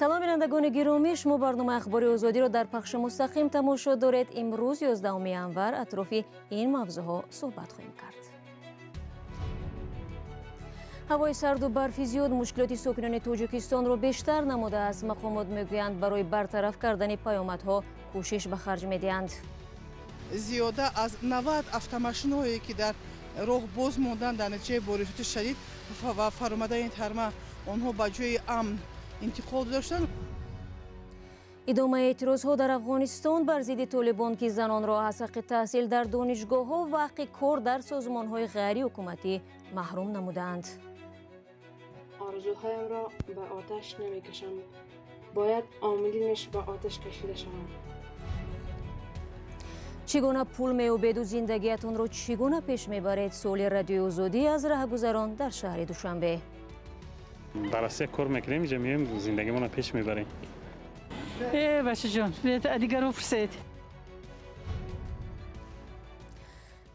Салом бинандагони гиромӣ, шумо барномаи ахбори озодиро дар пахши мустақим тамошо доред. Имрӯз 11 январ атрофи ин мавзӯъҳо суҳбат хоҳем кард. Ҳавои сарду барфи зиёд мушкилоти сокинони Тоҷикистонро бештар намудааст. Мақомот мегӯянд, барои бартараф кардани паёмадҳо кӯшиш ба харҷ медиҳанд. Зиёда аз 90 автомашинаҳое ки дар роҳ боз монданд дар натиҷаи боришоти шадид ва фаромадани тарма, онҳо ба ҷои амн интиқол доштанд. Идомаи эътирозҳо дар Афғонистон бар зидди толибон, ки занонро аз ҳаққи таҳсил дар донишгоҳҳо ва ҳаққи кор дар созмонҳои ғайриҳукуматӣ маҳрум намудаанд. Орзуҳоямро ба оташ намекашам, бояд омилинаш ба оташ кашида шаванд. Чӣ гуна пул меёбеду зиндагиятонро чӣ гуна пеш мебаред? Суоли радиои озодӣ аз раҳгузарон дар шаҳри Душанбе. Дар Россия кор мекунем, инҷа меоем, зиндагимонро пеш мебарем. Бачаҷон, дигарро пурсед.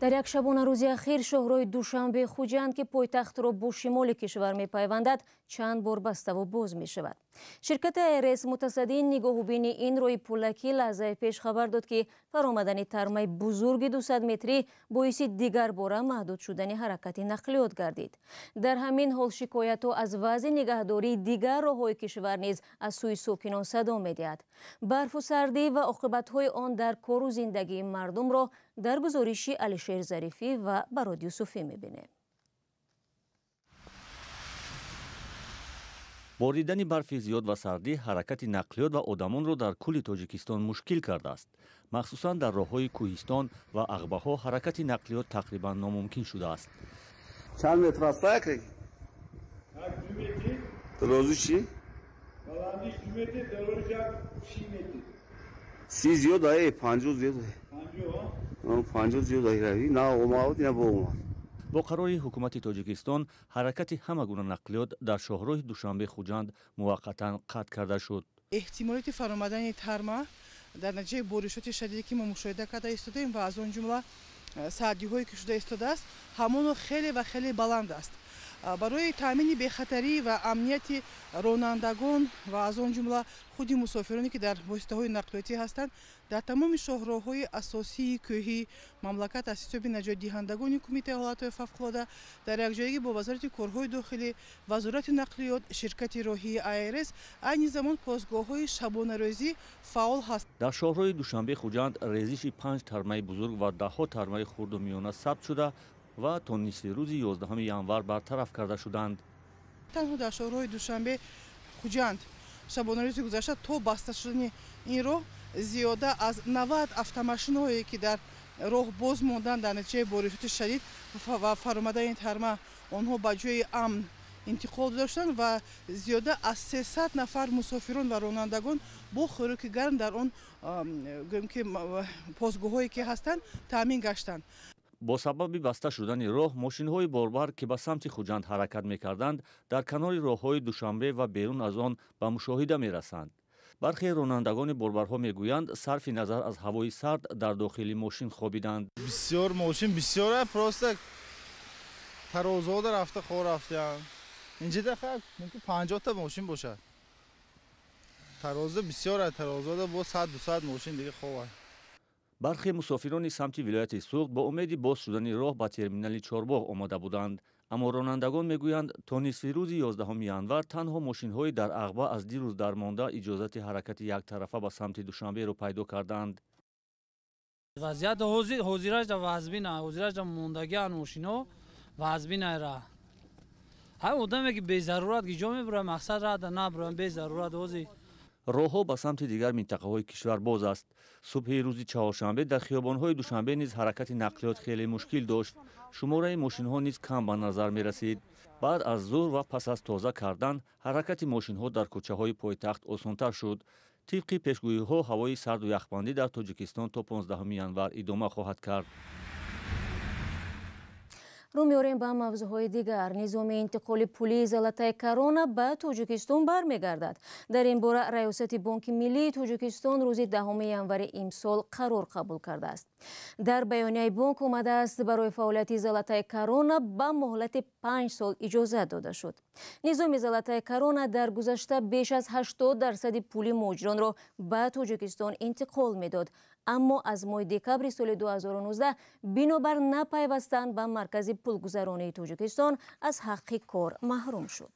Дар як шабонарӯзи ахир шоҳроҳи Душанбе Хуҷанд, ки пойтахтро бо шимоли кишвар мепайвандад, чанд бор баставу боз мешавад. Ширкати АРС мутасаддии нигоҳубини ин роҳи пулакӣ лаҳзаи пеш хабар дод, ки фаромадани тармаи бузурги 200 метрӣ боиси дигарбора маҳдуд шудани ҳаракати нақлиёт гардид. Дар ҳамин ҳол шикоятҳо аз вазъи нигаҳдории дигар роҳҳои кишвар низ аз сӯи сокинон садо медиҳад. Барфу сардӣ ва оқибатҳои он дар кору зиндагии мардумро дар гузориши Алишер Зарифӣ ва Барод Юсуфӣ мебинем. Боридани барфи зиёд ва сардӣ ҳаракати нақлиёт ва одамонро дар кулли Тоҷикистон мушкил кардааст. Махсусан дар роҳҳои кӯҳистон ва ағбаҳо ҳаракати нақлиёт тақрибан номумкин шудааст. Чанд метр аст? Дарозӣ чӣ? 30 зиёд ае, 50 зиёд ае. 50 зиёд ае. На омад, на боомад. Бо қарори ҳукумати Тоҷикистон ҳаракати ҳама гуна нақлиёт дар шоҳроҳи Душанбе Хуҷанд муваққатан қатъ карда шуд. Эҳтимолияти фаромадани тарма дар натиҷаи боришоти шадиде ки мо мушоҳида карда истодаем ва аз он ҷумла сардиҳое ки шуда истодааст, ҳамоно хеле ва хеле баланд аст. Барои таъмини бехатарӣ ва амнияти ронандагон ва аз он ҷумла худи мусофироне ки дар воситаҳои нақлиётӣ ҳастанд, дар тамоми шоҳроҳҳои асосии кӯҳии мамлакат аз ҳисоби наҷотдиҳандагони Кумитаи ҳолатҳои фавқулода дар якҷоягӣ бо Вазорати корҳои дохилӣ, Вазорати нақлиёт, ширкати роҳии АРС айни замон постгоҳҳои шабонарӯзӣ фаъол ҳастанд. Дар шоҳроҳи Душанбе Хуҷанд резиши 5 тармаи бузург ва даҳҳо тармаи хурду миёна сабт шуда ва то нисфи рӯзи 11 январ бартараф карда шуданд. Танҳо дар шоҳроҳи Душанбе Хуҷанд шабонарӯзи гузашта то баста шудани ин роҳ зиёда аз 90 автомашинаҳое ки дар роҳ боз монданд дар натиҷаи боришоти шадид ва фаромадани тарма, онҳо ба ҷои амн интиқол доштанд ва зиёда аз 300 нафар мусофирон ва ронандагон бо хӯроки гарм дар он гӯем ки постгоҳҳое ки ҳастанд таъмин гаштанд. Бо сабаби баста шудани роҳ мошинҳои борбар, ки ба самти Хуҷанд ҳаракат мекарданд, дар канори роҳҳои Душанбе ва берун аз он ба мушоҳида мерасанд. Бархе ронандагони борбарҳо мегӯянд, сарфи назар аз ҳавои сард дар дохили мошин хобиданд. Бисёр мошин бисёр, просто тарозода рафта хор рафтаанд. Инҷа даха мумкин 50 та мошин бошад. Тароза бисёр, тарозода бо 100-200 мошин дига хобанд. Бархе мусофирони самти вилояти Суғд бо умеди боз шудани роҳ ба терминали Чорбоғ омода буданд. Аммо ронандагон мегӯянд, то нисфи рӯзи 11 январ танҳо мошинҳои дар ағба аз дирӯз дармонда иҷозати ҳаракати яктарафа ба самти Душанберо пайдо карданд. Вазъият ҳозирашда вазбина, ҳозирашда мондагиан мошинҳо вазбинайра. Ҳар одаме ки безарурат гиҷо мебурад, мақсад рада набурад, безарурат ҳозир. Роҳҳо ба самти дигар минтақаҳои кишвар боз аст. Субҳи рӯзи чаҳоршанбе дар хиёбонҳои Душанбе низ ҳаракати нақлиёт хеле мушкил дошт. Шумораи мошинҳо низ кам ба назар мерасид. Баъд аз зуҳр ва пас аз тоза кардан ҳаракати мошинҳо дар кӯчаҳои пойтахт осонтар шуд. Тибқи пешгӯиҳо ҳавои сарду яхбандӣ дар Тоҷикистон то 15 январ идома хоҳад кард. Рӯ меорем ба мавзӯъҳои дигар. Низоми интиқоли пулии Золотая Корона ба Тоҷикистон бармегардад. Дар ин бора Раёсати Бонки Миллии Тоҷикистон рӯзи 10 январи имсол қарор қабул кардааст. Дар баёнияи бонк омадааст, барои фаъолияти Золотая Корона ба муҳлати 5 сол иҷозат дода шуд. Низоми Золотая Корона дар гузашта беш аз 80% пули муҳоҷиронро ба Тоҷикистон интиқол медод. Аммо аз моҳи декабри соли 2019 бинобар напайвастан ба маркази пулгузаронии Тоҷикистон аз ҳаққи кор маҳрум шуд.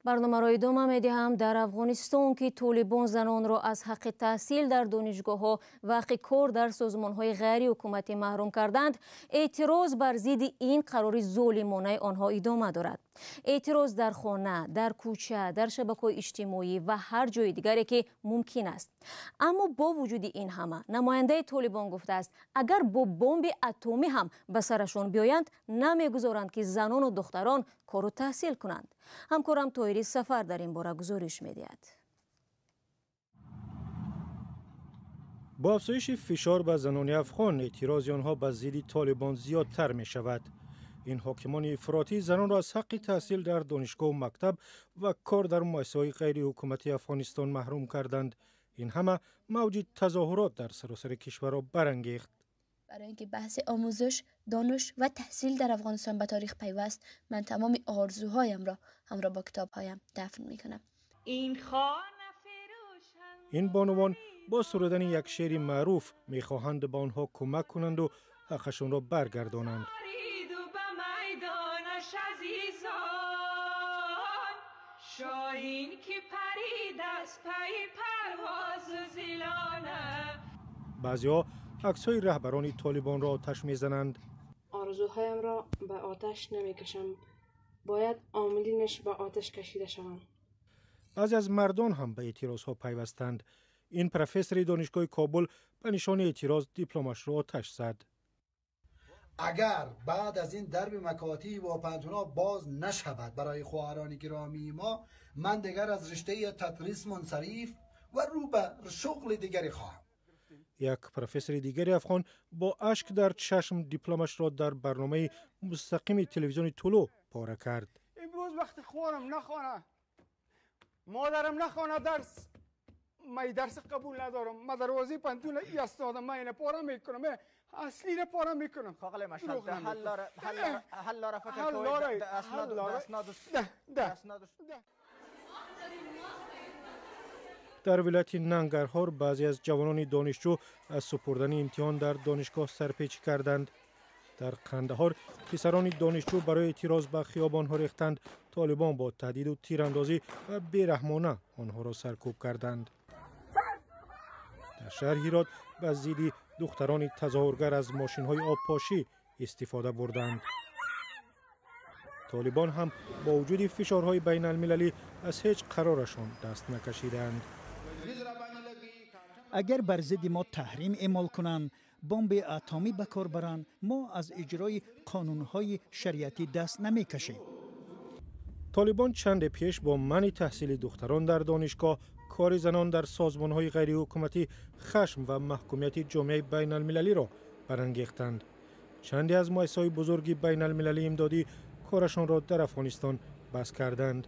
Барномаро идома медиҳам. Дар Афғонистон, ки толибон занонро аз ҳаққи таҳсил дар донишгоҳҳо ва ҳаққи кор дар созмонҳои ғайриҳукуматӣ маҳрум карданд, эътироз бар зидди ин қарори золимонаи онҳо идома дорад. Эътироз дар хона, дар кӯча, дар шабакаҳои иҷтимоӣ ва ҳар ҷои дигаре ки мумкин аст. Аммо бо вуҷуди ин ҳама намояндаи толибон гуфтааст, агар бо бомби атомӣ ҳам ба сарашон биёянд, намегузоранд ки занону духтарон кору таҳсил кунанд. Ҳамкорам Тоҳири Сафар дар ин бора гузориш медиҳад. Бо афзоиши фишор ба занони афғон, эътирози онҳо ба зидди толибон зиёдтар мешавад. Ин ҳокимони ифротӣ занонро аз ҳаққи таҳсил дар донишгоҳу мактаб ва кор дар муассисаҳои ғайриҳукуматии Афғонистон маҳрум карданд. Ин ҳама мавҷи тазоҳурот дар саросари кишварро барангехт. Барои инки баҳси омӯзиш, дониш ва таҳсил дар Афғонистон ба таърих пайваст, ман тамоми орзуҳоямро ҳамроҳ бо китобҳоям дафн мекунам. Ин бонувон бо сурудани як шеъри маъруф мехоҳанд ба онҳо кӯмак кунанду ҳаққашонро баргардонанд. Баъзеҳо аксҳои раҳбарони толибонро оташ мезананд. Орзуҳоямро ба оташ намекашам, бояд омилинаш ба оташ кашида шаванд. Баъзе аз мардон ҳам ба эътирозҳо пайвастанд. Ин профессори донишгоҳи Кобул ба нишони эътироз дипломашро оташ зад. Агар баъд аз ин дарби макотиб ва пантуна боз нашавад барои хоҳарони гиромии мо, ман дигар аз риштаи тадрис мунсариф ва рӯ ба шуғли дигаре хоҳам. Як профессори дигари афғон бо ашк дар чашм дипломашро дар барномаи мустақими телевизиони Тулу пора кард. Имрӯз вақти хонам нахона, модарам нахона дарс, ман дарс қабул надорам, ман дарвозаи пантуна истодам, ман ина пора мекунам, аслиро пора мекунам. Дар вилояти Нангарҳор баъзе аз ҷавонони донишҷӯ аз супурдани имтиҳон дар донишгоҳ сарпечӣ карданд. Дар Қандаҳор писарони донишҷӯ барои эътироз ба хиёбонҳо рехтанд. Толибон бо таҳдиду тирандозӣ ва бераҳмона онҳоро саркӯб карданд. Дар шаҳри Ҳирот ба зидди духтарони тазоҳургар аз мошинҳои обпошӣ истифода бурданд. Толибон ҳам бо вуҷуди фишорҳои байналмилалӣ аз ҳеҷ қарорашон даст накашиданд. Агар бар зидди мо таҳрим эъмол кунанд, бомби атомӣ ба кор баранд, мо аз иҷрои қонунҳои шариатӣ даст намекашем. Толибон чанде пеш бо манъи таҳсили духтарон дар донишгоҳ, кори занон дар созмонҳои ғайриҳукуматӣ, хашм ва маҳкумияти ҷомеаи байналмилалиро барангехтанд. Чанде аз муассисаҳои бузурги байналмилалии имдодӣ корашонро дар Афғонистон бас карданд.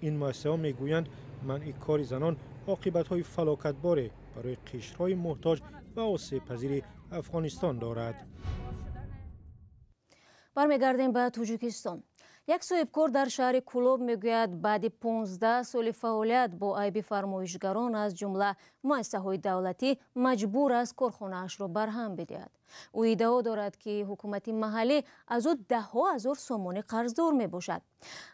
Ин муассисаҳо мегӯянд, манъи кори занон оқибатҳои фалокатборе барои қишрҳои муҳтоҷ ва осебпазири Афғонистон дорад. Бармегардем ба Тоҷикистон. Як соҳибкор дар шаҳри Кулоб мегӯяд, баъди 15 соли фаъолият бо айби фармоишгарон аз ҷумла муассисаҳои давлатӣ маҷбур аст корхонаашро барҳам бидиҳад. Ӯ иддао дорад, ки ҳукумати маҳаллӣ аз ӯ даҳҳо ҳазор сомонӣ қарздор мебошад.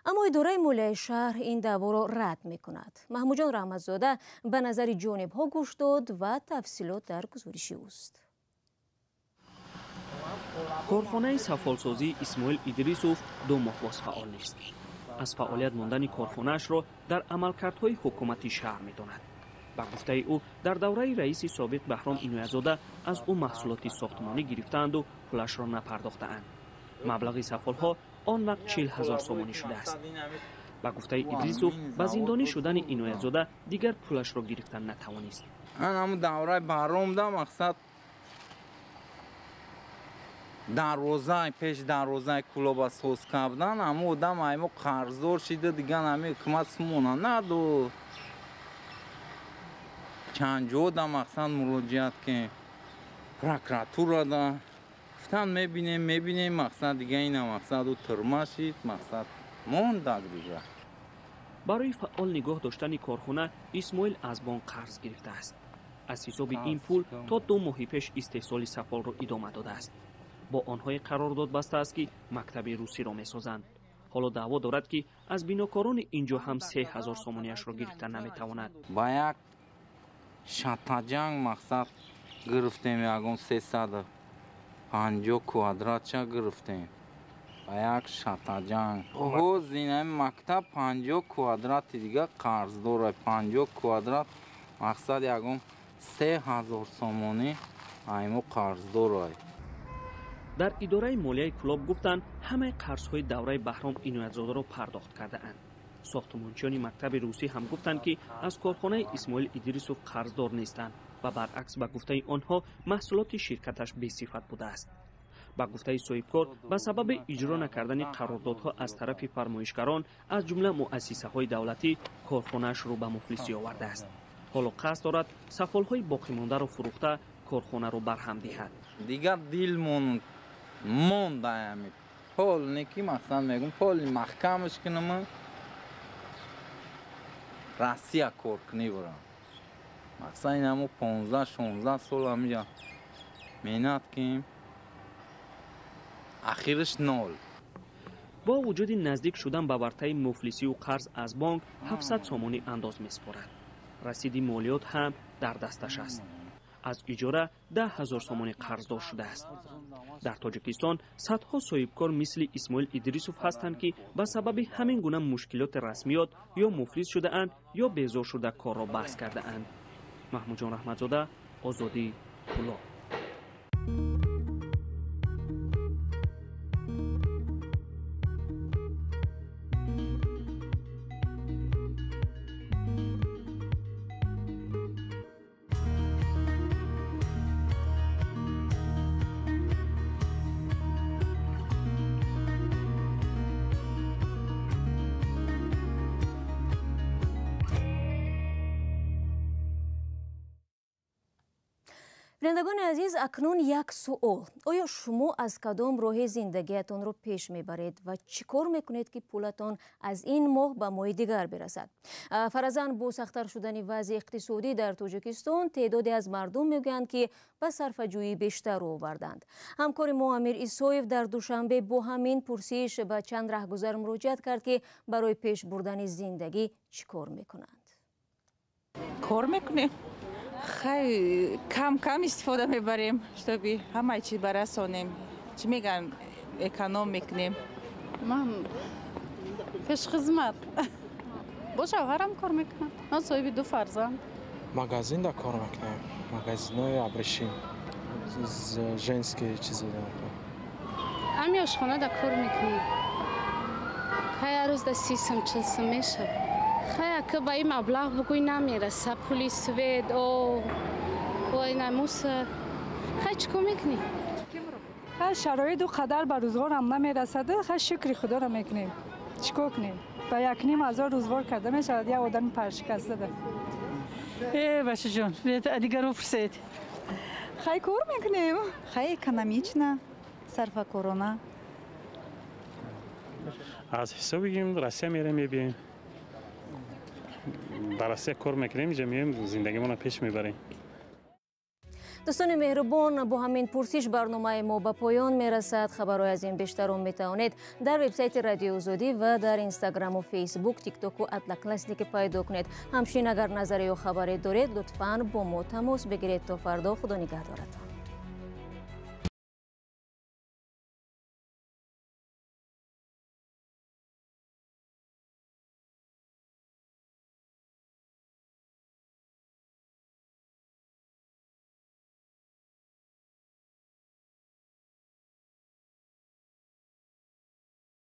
Аммо идораи молияи шаҳр ин даъворо рад мекунад. Маҳмудҷон Раҳматзода ба назари ҷонибҳо гӯш дод ва тафсилот дар гузориши ӯст. Корхонаи сафолсозии Исмоил Идрисов 2 моҳ боз фаъол нест. Аз фаъолият мондани корхонаашро дар амалкардҳои ҳукумати шаҳр медонад. Ба гуфтаи ӯ, дар давраи раиси собиқ Баҳром Иноятзода аз ӯ маҳсулоти сохтмонӣ гирифтаанду пулашро напардохтаанд. Маблағи сафолҳо он вақт 40 000 сомонӣ шудааст. Ба гуфтаи Идрисов, ба зиндонӣ шудани Иноятзода дигар пулашро гирифтан натавонист. Ан ҳамун давраи Баҳромда мақсад дарвозаи пеш дарвозаи Кӯлоба соз кардан, ҳамун одам аймо қарздор шида, дигар ҳами ҳукумат сумона надод. Чанд ҷода мақсад муроҷиат ки прокуратурада гуфтан мебинем, мебинем, мақсад дига ина мақсад ӯ тюрьма шид, мақсад мондак дига. Барои фаъол нигоҳ доштани корхона Исмоил аз бонк қарз гирифтааст. Аз ҳисоби ин пул то 2 моҳи пеш истеҳсоли сафолро идома додааст. Бо онҳое қарордод бастааст, ки мактаби русиро месозанд. Ҳоло даъво дорад, ки аз бинокорони ин ҷо ҳам 3000 сомониашро гирифта наметавонад. Ба як шатаҷанг мақсад гирифтем, ягон 350 квадратча гирифтем. Ба як шатаҷанг. Ҳоз ин мактаб 50 квадрати дига қарздора. 50 квадрат мақсад ягон 3000 сомонӣ аймо қарздора. Дар идораи молияи Кӯлоб гуфтанд, ҳамаи қарзҳои давраи Баҳром Иноятзодаро пардохт кардаанд. Сохтмончиёни мактаби русӣ ҳам гуфтанд, ки аз корхонаи Исмоил Идрисов қарздор нестанд ва баръакс, ба гуфтаи онҳо, маҳсулоти ширкаташ бесифат будааст. Ба гуфтаи соҳибкор, ба сабаби иҷро накардани қарордодҳо аз тарафи фармоишгарон, аз ҷумла муассисаҳои давлатӣ, корхонааш рӯ ба муфлисӣ овардааст. Ҳоло қасд дорад сафолҳои боқимондаро фурӯхта корхонаро барҳам диҳад. Дигар дилмон мондаами пол неки мақсад мегум, поли маҳкамаш кунам, Россия кор кунӣ бурам. Мақсад ин ҳамо 15-16 сол ҳамиҷа меҳнат кунем, ахираш нол. Бо вуҷуди наздик шудан ба вартаи муфлисию қарз аз бонк, 700 сомонӣ андоз месупорад. Расиди молиёт ҳам дар дасташ аст. Аз иҷора 10 000 сомонӣ қарздор шудааст. Дар Тоҷикистон садҳо соҳибкор мисли Исмоил Идрисов ҳастанд, ки ба сабаби ҳамин гуна мушкилоти расмиёт ё муфлис шудаанд, ё безор шуда корро баҳс кардаанд. Маҳмудҷон Раҳматзода, Озодӣ, Кӯлоб. Бинандагони азиз, акнун як суол. Оё шумо аз кадом роҳи зиндагиятонро пеш мебаред ва чӣ кор мекунед, ки пулатон аз ин моҳ ба моҳи дигар бирасад? Фаразан бо сахттар шудани вазъи иқтисодӣ дар Тоҷикистон теъдоде аз мардум мегӯянд, ки ба сарфаҷӯӣ бештар рӯ оварданд. Ҳамкори мо Амир Исоев дар Душанбе бо ҳамин пурсиш ба чанд раҳгузар муроҷиат кард, ки барои пеш бурдани зиндагӣ чӣ кор мекунанд. Кор мекунем. Хай кам-кам истифода мебарем, чтобы ҳамаи чиз барасонем. Чӣ мегӯям, эконом мекунем. Ман пешхизмат. Бо шавҳарам кор мекунам. Ман соҳиби 2 фарзанд. Магазинда кор мекунем. Магазинои абрешим. Женские чизи. Ами ошхонада кор мекунем. Хай ҳар рӯз да 30 сум 40 сум мешавад. Хай ака ба ин маблағ бугӯй намераса. Пули свет, об, вой мусор. Хай чӣ кор мекунӣ? Хай шароит ду қадар ба рӯзғорам намерасад. Хай шукри худоро мекунем. Чӣ кор кунем? Ба 1500 рӯзғор карда мешавад як одами паршикастада. Э, бачаҷон, дигарро пурсед. Хай кор мекунем. Хай экономично, сарфакорона. Аз ҳисоби Россия мерем, мебием. Дар Россия кор мекунем, инҷа меоем, зиндагимонро пеш мебарем. Дӯстони меҳрубон, бо ҳамин пурсиш барномаи мо ба поён мерасад. Хабарҳои аз ин бештарро метавонед дар вебсайти Радиои Озодӣ ва дар Инстаграму Фейсбук, Тиктоку Одноклассники пайдо кунед. Ҳамчунин агар назаре ё хабаре доред, лутфан бо мо тамос бигиред. То фардо, Худо нигаҳдоратон.